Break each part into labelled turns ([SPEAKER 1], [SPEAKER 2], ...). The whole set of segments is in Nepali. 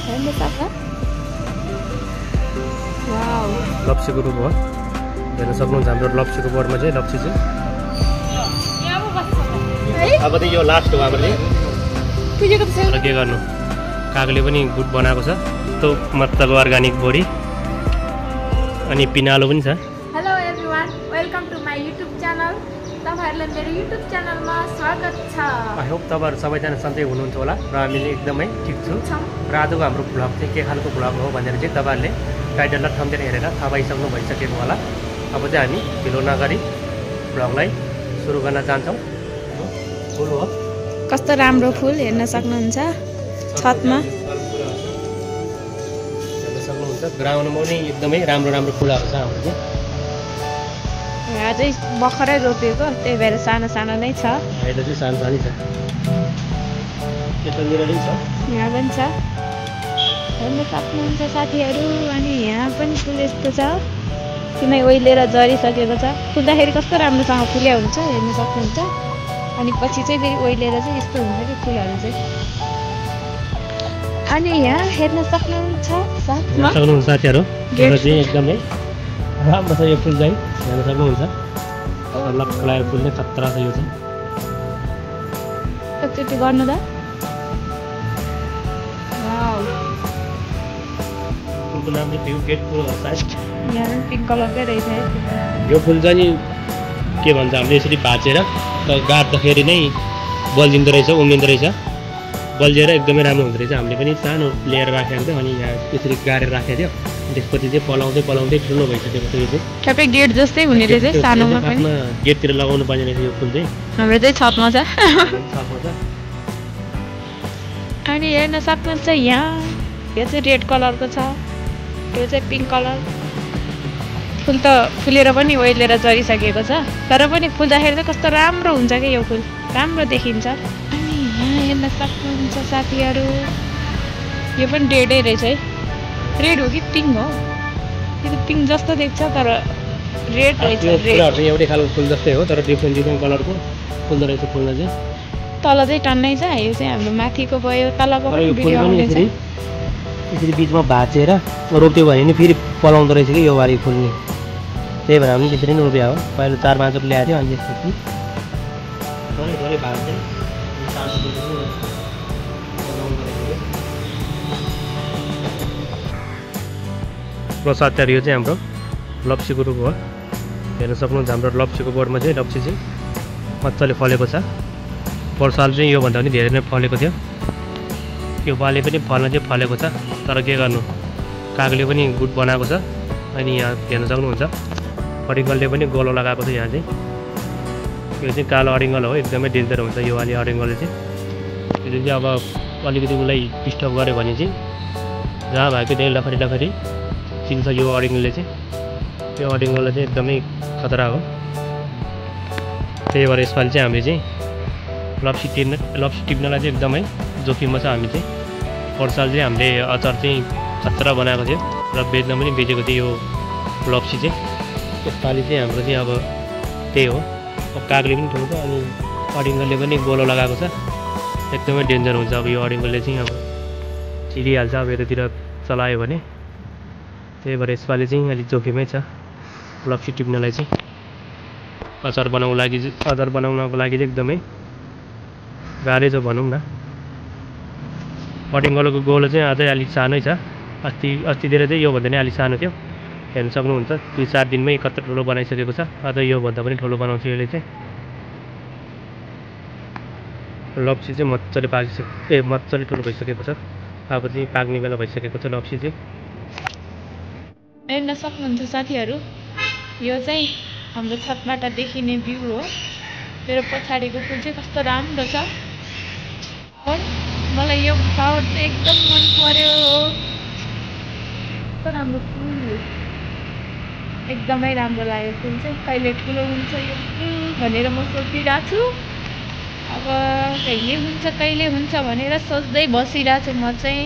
[SPEAKER 1] हेर्नु सक्छ वाउ
[SPEAKER 2] लप्सीको रुख हो हेर्न सक्नुहुन्छ हाम्रो लप्सीको बोर्डमा चाहिँ लप्सी चाहिँ अब चाहिँ यो लास्ट हो हाम्रो चाहिँ के गर्नु कागले पनि गुड बनाएको छ त्यो मजाको अर्गानिक बोडी अनि पिनालो पनि छ
[SPEAKER 1] hello everyone welcome to my YouTube channel तपाईहरुलाई मेरो युट्युब च्यानलमा स्वागत छ
[SPEAKER 2] आई होप तपाईहरु सबैजना सन्चै हुनुहुन्छ होला र हामीले एकदमै ठिक छु र आजको हाम्रो ब्लग चाहिँ के खालको ब्लग हो भनेर चाहिँ तपाईहरुले टाइटल र थम्बनेल हेरेर थाहा पाइसक्नु भइसकेको होला अब चाहिँ हामी ढिलो नगरी ब्लगलाई सुरु गर्न जान्छौँ फुल हो
[SPEAKER 1] कस्तो राम्रो फुल हेर्न सक्नुहुन्छ छतमा
[SPEAKER 2] हेर्न सक्नुहुन्छ ग्राउन्डमा पनि एकदमै राम्रो राम्रो फुलहरू छ हाम्रो चाहिँ
[SPEAKER 1] यहाँ चाहिँ भर्खरै रोपेको त्यही भएर सानो सानो नै छ
[SPEAKER 2] अहिले चाहिँ सानो सानो छ यतानिर पनि छ
[SPEAKER 1] यहाँ पनि छ हेर्न सक्नुहुन्छ साथीहरू अनि यहाँ पनि फुल यस्तो छ किनै ओइलेर झरिसकेको छ फुल्दाखेरि कस्तो राम्रोसँग फुल्या हुन्छ हेर्न सक्नुहुन्छ अनि पछि चाहिँ फेरि ओइलेर चाहिँ यस्तो हुन्छ कि फुलहरू चाहिँ अनि यहाँ हेर्न सक्नुहुन्छ
[SPEAKER 2] साथीहरू चाहिँ एकदमै राम्रो छ यो फुल चाहिँ हेर्न सक्नुहुन्छ लक्कलायो फुल नै खतरा छ यो चाहिँ
[SPEAKER 1] एकचोटि गर्नु त
[SPEAKER 2] फुलको नाम चाहिँ गेट फुल हो सायद
[SPEAKER 1] यहाँ पिङ्क कलरकै रहेछ
[SPEAKER 2] यो फुल चाहिँ नि के भन्छ हामीले यसरी भाँचेर गाड्दाखेरि नै बल्झिँदो रहेछ उम्लिँदो रहेछ बल्झेर एकदमै राम्रो हुँदो रहेछ हामीले पनि सानो ल्याएर राखेको थियो अनि यहाँ यसरी गाडेर राखेको थियो त्यसपछि चाहिँ पलाउँदै पलाउँदै ठुलो भइसकेको थियो यो चाहिँ
[SPEAKER 1] ठ्याक्कै गेट जस्तै हुने रहेछ सानोमा पनि
[SPEAKER 2] गेटतिर लगाउनु पर्ने रहेछ यो फुल चाहिँ
[SPEAKER 1] हाम्रो चाहिँ छतमा छ
[SPEAKER 2] छतमा छ
[SPEAKER 1] अनि हेर्न सक्नुहुन्छ यहाँ यो चाहिँ रेड कलरको छ यो चाहिँ पिङ्क कलर फुल त फुलेर पनि ओइलेर झरिसकेको छ तर पनि फुल्दाखेरि चाहिँ कस्तो राम्रो हुन्छ क्या यो फुल राम्रो देखिन्छ अनि यहाँ हेर्न सक्नुहुन्छ साथीहरू यो पनि रेडै रहेछ है रेड हो कि पिङ्क हो यो त पिङ्क जस्तो देख्छ तर रेड रहेछ
[SPEAKER 2] एउटै खालको फुल जस्तै हो तर डिफ्रेन्ट डिफ्रेन्ट कलरको फुल्दो रहेछ फुल्दा चाहिँ
[SPEAKER 1] तल चाहिँ टन्नै छ यो चाहिँ हाम्रो माथिको भयो तलको पनि भिडियो आउँदैछ
[SPEAKER 2] यसरी बिचमा भाँचेर रोप्यो भने नि फेरि पलाउँदो रहेछ कि यो वाली फुल नि त्यही भएर हामी त्यसरी नै रोप्या हो पहिला 4-5 रुपियाँ ल्याएको थियो अनि त्यसपछि थोरै भाँच्दै साथीहरू यो चाहिँ हाम्रो लप्सीको रुख हो हेर्न सक्नुहुन्छ हाम्रो लप्सीको बोर्डमा चाहिँ लप्सी चाहिँ मजाले फलेको छ पोहोर साल चाहिँ योभन्दा पनि धेरै नै फलेको थियो यो पालि पनि फल्न चाहिँ फलेको छ तर के गर्नु कागले पनि गुड बनाएको छ अनि यहाँ हेर्न सक्नुहुन्छ अरिङ्गलले पनि गोलो लगाएको छ यहाँ चाहिँ यो चाहिँ कालो अरिङ्गल हो एकदमै डेन्जर हुन्छ यो वाली अरिङ्गलले चाहिँ यो चाहिँ अब अलिकति उसलाई डिस्टर्ब गऱ्यो भने चाहिँ जहाँ भएको त्यही लफरी चिन्छ यो अरिङ्गलले चाहिँ यो अरिङ्गलले चाहिँ एकदमै खतरा हो त्यही भएर यसपालि चाहिँ हामीले चाहिँ लप्सी टिप्नलाई चाहिँ एकदमै जोखिममा छ हामी चाहिँ पोहोर साल चाहिँ हामीले अचार चाहिँ खतरा बनाएको थियो र बेच्न पनि बेचेको थियो यो लप्सी चाहिँ यसपालि चाहिँ हाम्रो चाहिँ अब त्यही हो अब कागले पनि ठुलो छ अनि अरिङ्गलले पनि गोलो लगाएको छ एकदमै डेन्जर हुन्छ अब यो अरिङ्गलले चाहिँ अब चिरिहाल्छ अब यतातिर चलायो भने त्यही भएर यसपालि चाहिँ अलिक जोखिमै छ लप्सी टिप्नलाई चाहिँ अचार बनाउनको लागि चाहिँ एकदमै गाह्रै छ भनौँ न अरिङ्गलको गोलो चाहिँ अझै अलिक सानै छ अस्तितिर चाहिँ योभन्दा नै अलिक सानो थियो हेर्न सक्नुहुन्छ 2-4 दिनमै कत्रो ठुलो बनाइसकेको छ अझ योभन्दा पनि ठुलो बनाउँछ यसले चाहिँ लप्सी चाहिँ मजाले ठुलो भइसकेको छ अब चाहिँ पाक्ने बेला भइसकेको छ लप्सी चाहिँ
[SPEAKER 1] हेर्न सक्नुहुन्छ साथीहरू यो चाहिँ हाम्रो छतबाट देखिने भ्यू हो मेरो पछाडिको फुल चाहिँ कस्तो राम्रो छ मलाई यो फ्लावर चाहिँ एकदम मन पर्यो कस्तो राम्रो फुल एकदमै राम्रो लाग्यो फुल चाहिँ कहिले ठुलो हुन्छ यो फुल भनेर म सोचिरहेको छु अब कहिले हुन्छ भनेर सोच्दै बसिरहेको छु म चाहिँ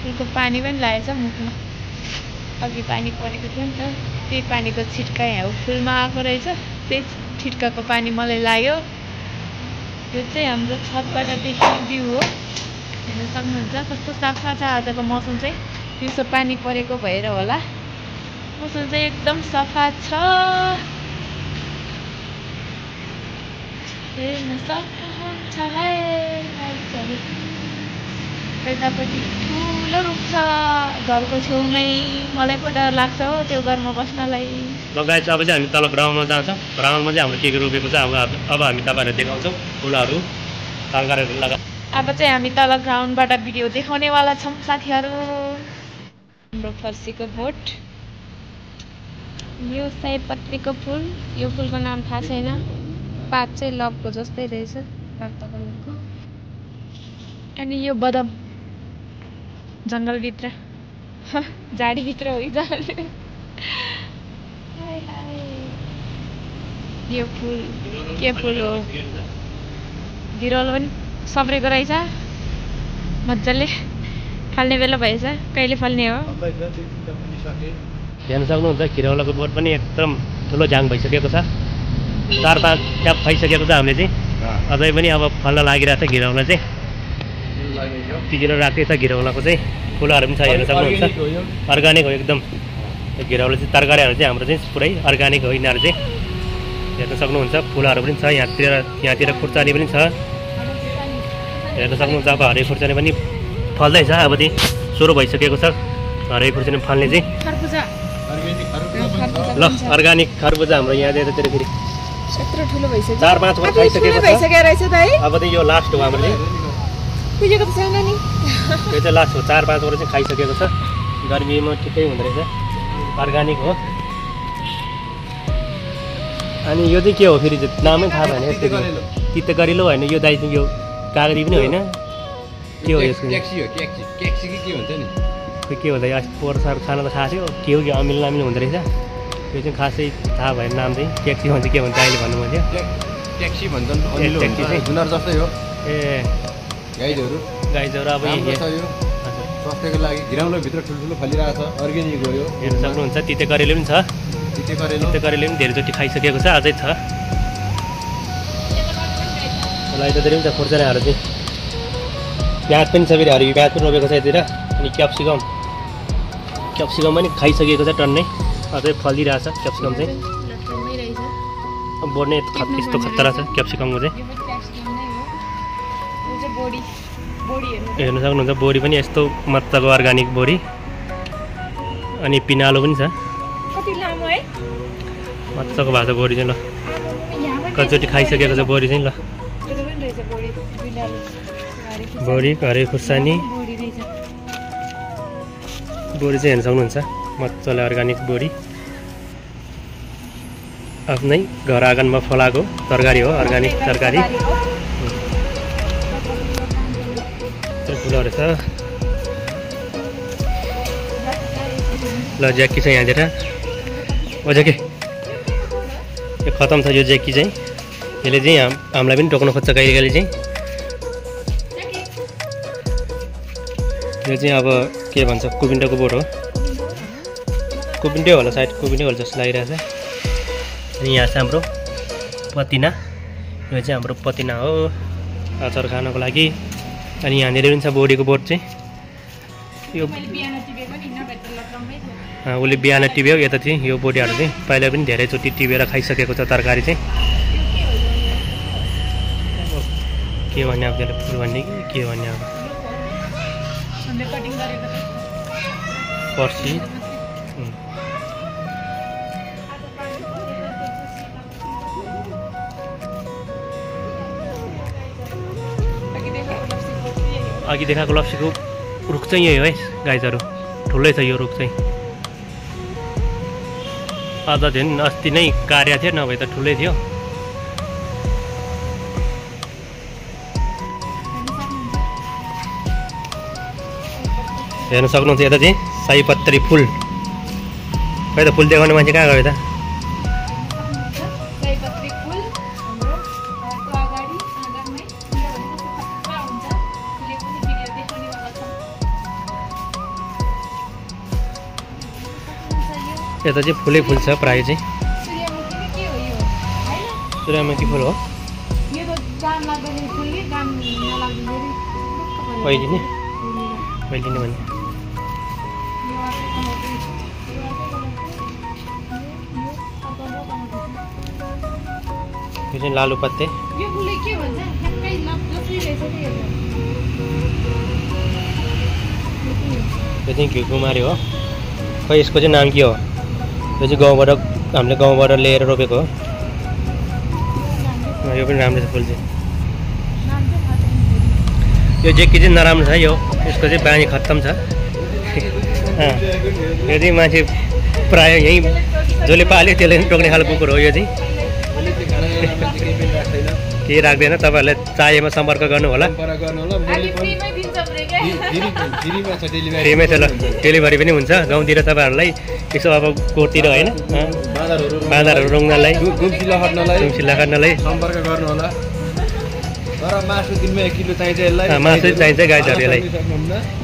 [SPEAKER 1] फुलको पानी पनि लागेको छ मुखमा अघि पानी परेको थियो नि त त्यही पानीको छिट्का यहाँ फुलमा आएको रहेछ त्यही छिट्काको पानी मलाई लाग्यो यो चाहिँ हाम्रो छतबाट देख्ने भ्यू हो हेर्न सक्नुहुन्छ कस्तो सफा छ आजको मौसम चाहिँ। दिउँसो पानी परेको भएर होला मौसम चाहिँ एकदम सफा छ। हेर्न सक्नुहुन्छ यतापट्टि ठुलो रुख छ घरको छेउमै। मलाई पो डर लाग्छ हो त्यो घरमा बस्नलाई।
[SPEAKER 2] ल गाइस अब चाहिँ हामी तल ग्राउन्डमा जान्छौँ। ग्राउन्डमा चाहिँ हाम्रो के रोपेको छ अब हामी तपाईँहरूलाई देखाउँछौँ फुलहरू तरकारीहरू लगा।
[SPEAKER 1] अब चाहिँ हामी तल ग्राउन्डबाट भिडियो देखाउनेवाला छौँ साथीहरू। हाम्रो फर्सीको बोट यो सयपत्रीको फुल। यो फुलको नाम थाहा छैन। पात चाहिँ लभको जस्तै रहेछ रातो कलरको। अनि यो बदम जङ्गलभित्र झाडीभित्र हो यो फुल के फुल हो? बिरलो पनि सब्रेको रहेछ मजाले। फल्ने बेला भएछ कहिले फल्ने हो?
[SPEAKER 2] हेर्न सक्नुहुन्छ खिरौलाको बोट पनि एकदम ठुलो झाङ भइसकेको छ। 4-5 ट्याप खाइसकेको छ हामीले चाहिँ। अझै पनि अब फल्न लागिरहेको छ घिरौला चाहिँ। टिकेर राखेको छ घिरौलाको चाहिँ। फुलहरू पनि छ हेर्न सक्नुहुन्छ अर्ग्यानिक हो एकदम। घिरौला चाहिँ तरकारीहरू चाहिँ हाम्रो चाहिँ पुरै अर्ग्यानिक हो यिनीहरू चाहिँ। हेर्न सक्नुहुन्छ फुलहरू पनि छ यहाँतिर खुर्सानी पनि छ हेर्न सक्नुहुन्छ। अब हरियो खुर्सानी पनि फल्दैछ अब चाहिँ सुरु भइसकेको छ हरियो खुर्सानी फल्ने चाहिँ। ल अर्ग्यानिक खरबुजा हाम्रो यहाँतिर फेरि 4-5 वर्ष खाइसकेको छ। अब चाहिँ यो लास्ट हो हाम्रो चाहिँ। यो चाहिँ लास्ट हो 4-5 वर्ष चाहिँ खाइसकेको छ। गर्मीमा ठिकै हुँदो रहेछ अर्ग्यानिक हो। अनि यो चाहिँ के हो फेरि नामै थाहा भएन। तिते करेलो होइन यो दाइ यो कागरी पनि होइन के हो यसको? के हो दाइ पोहोरसार खाना त खाएको थियो के हो कि अमिलो नामिलो हुँदो रहेछ। यो चाहिँ खासै थाहा भएन नाम चाहिँ। ट्याक्सी भन्छ के भन्छ अहिले भन्नु मैले।
[SPEAKER 3] ट्याक्सी भन्छन् जुनर जस्तै हो।
[SPEAKER 2] ए गाईजहरू अब
[SPEAKER 3] स्वास्थ्यको लागि घिरौलाभित्र ठुल्ठुलो फलिरहेको छ अर्ग्यानिक हो यो।
[SPEAKER 2] हेर्न सक्नुहुन्छ तिते करेलो पनि छ। तिते करेलो पनि धेरैचोटि खाइसकेको छ अझै छ। यतातिर पनि छ खुर्सानीहरू चाहिँ। प्याज पनि छ फेरि हरियो प्याज पनि रोपेको छ यतिर। अनि क्याप्सिकम पनि खाइसकेको छ टन्नै अझै फलिरहेछ क्याप्सिकम चाहिँ। बोर्ड नै यस्तो खतरा छ क्याप्सिकमको चाहिँ। हेर्न सक्नुहुन्छ बोडी पनि यस्तो मजाको अर्ग्यानिक बोडी। अनि पिनालो पनि छ मजाको भएको छ बोडी चाहिँ। ल कतिचोटि खाइसकेको छ बोडी चाहिँ। ल बोडी हरियो खुर्सानी बोडी चाहिँ हेर्न सक्नुहुन्छ मजाले अर्ग्यानिक बोडी। आफ्नै घर आँगनमा फलाएको तरकारी हो अर्ग्यानिक तरकारी। फुलहरू छ। ल ज्याकी छ यहाँतिर अझ के यो खतम छ यो ज्याकी चाहिँ। यसले चाहिँ हामीलाई पनि टोक्न खोज्छ कहिले कहिले चाहिँ। यो चाहिँ अब के भन्छ कुबिन्टोको बोट हो। कुबिन्टै होला सायद कुबिन्टै होला जस्तो लागिरहेछ। अनि यहाँ छ हाम्रो पतिना। यो चाहिँ हाम्रो पतिना हो अचार खानको लागि। अनि यहाँनिर पनि छ बोडीको बोट चाहिँ। यो उसले बिहान टिप्यो यता चाहिँ यो बोडीहरू चाहिँ पहिला पनि धेरैचोटि टिपेर खाइसकेको छ तरकारी चाहिँ। के भन्ने अब त्यसलाई फुल भन्ने कि के भन्ने अब पर्सी। अघि देखाएको लप्सीको रुख चाहिँ यही हो है गाइजहरू। ठुलै छ यो रुख चाहिँ। अझ झन् अस्ति नै काटेको थियो नभए त ठुलै थियो। हेर्न सक्नुहुन्छ यता चाहिँ सयपत्री फुल। खै त फुल देखाउने मान्छे कहाँ गयो त? यता चाहिँ फुलै फुल छ प्रायः चाहिँ। सूर्यमुखी फुल हो। पहिलिने भने यो चाहिँ लालुपाते
[SPEAKER 1] यो फुलले के भन्छ ठ्याक्कै लप्सी रहेछ नि यो
[SPEAKER 2] यो चाहिँ घिउकुमारी हो खै यसको चाहिँ नाम के हो यो चाहिँ गाउँबाट हामीले गाउँबाट लिएर रोपेको हो यो पनि राम्रो छ फुल चाहिँ यो जेकी चाहिँ नराम्रो छ यो यसको चाहिँ बानी खत्तम छ यो चाहिँ मान्छे प्रायः यहीँ जसले पाल्यो त्यसले पनि टोक्ने खालको कुकुर हो यो चाहिँ केही राख्दैन तपाईँहरूलाई चाहिएमा सम्पर्क गर्नु होला फ्रीमै छ ल डेलिभरी पनि हुन्छ गाउँतिर तपाईँहरूलाई यसो अब कोरतिर होइन बाँदरहरू रोक्नलाई दुम्सिला खट्नलाई
[SPEAKER 3] सम्पर्क गर्नु होला तर मासु दिनमा 1 किलो चाहिन्छ यसलाई
[SPEAKER 2] मासु चाहिन्छ गाईहरूलाई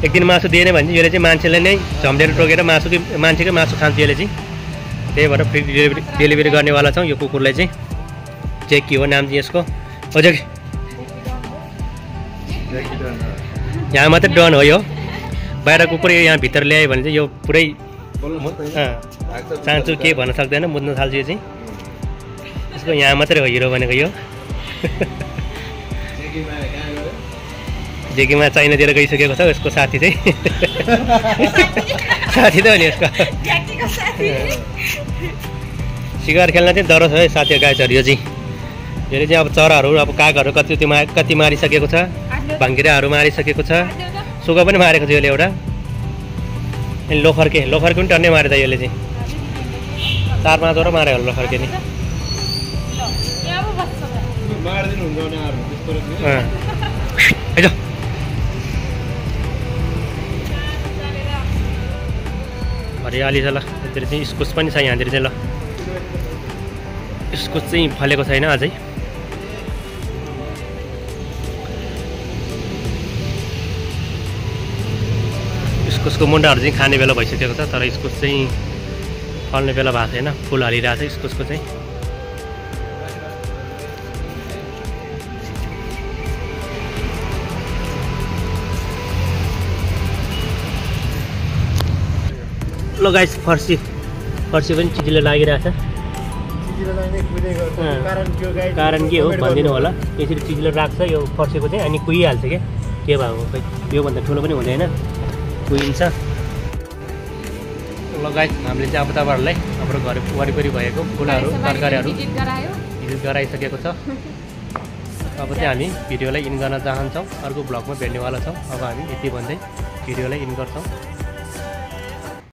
[SPEAKER 2] एक दिन मासु दिएन भने चाहिँ यसले चाहिँ मान्छेलाई नै झम्डेर टोकेर मान्छेकै मासु खान्छ यसले चाहिँ त्यही भएर फ्री डेलिभरी गर्नेवाला छौँ यो कुकुरलाई चाहिँ जेकी हो नाम चाहिँ यसको हजुर यहाँ मात्रै डन हो यो बाहिर कुकुर यहाँ भित्र ल्यायो भने चाहिँ यो पुरै चान्चु केही भन्न सक्दैन मुद्न थाल्छ यो चाहिँ यसको यहाँ मात्रै हो हिरो भनेको यो जेकीमा चाइनातिर गइसकेको छ यसको साथी चाहिँ साथी त हो नि यसको सिकार खेल्न चाहिँ डर छ है साथीहरू गाईचहरू यो चाहिँ यसले चाहिँ अब चराहरू अब कागहरू कति मारिसकेको छ भाङ्गिराहरू मारिसकेको छ सुगा पनि मारेको छ यसले एउटा अनि लोखर्के पनि टन्नै मारे त यसले चाहिँ 4-5 वटा मारे होला लोखर्के नि हरियाली छ ल यतिर चाहिँ इस्कुस पनि छ यहाँतिर चाहिँ ल इस्कुस चाहिँ फलेको छैन अझै इस्कुसको मुन्टाहरू चाहिँ खाने बेला भइसकेको छ तर इस्कुस चाहिँ फल्ने बेला भएको छैन फुल हालिरहेको छ इस्कुसको चाहिँ ल गाइस फर्सी पनि चिजिलो लागिरहेछ कारण के हो भनिदिनु होला यसरी चिजिलो राख्छ यो फर्सीको चाहिँ अनि कुहिहाल्छ क्या के भएको खै योभन्दा ठुलो पनि हुँदैन कुहिन्छ ल गाइस हामीले चाहिँ अब तपाईँहरूलाई हाम्रो घर वरिपरि भएको फुलहरू तरकारीहरू भिजिट गराइसकेको छ अब चाहिँ हामी भिडियोलाई इन गर्न चाहन्छौँ अर्को ब्लगमा भेट्नेवाला छौँ अब हामी यति भन्दै भिडियोलाई इन गर्छौँ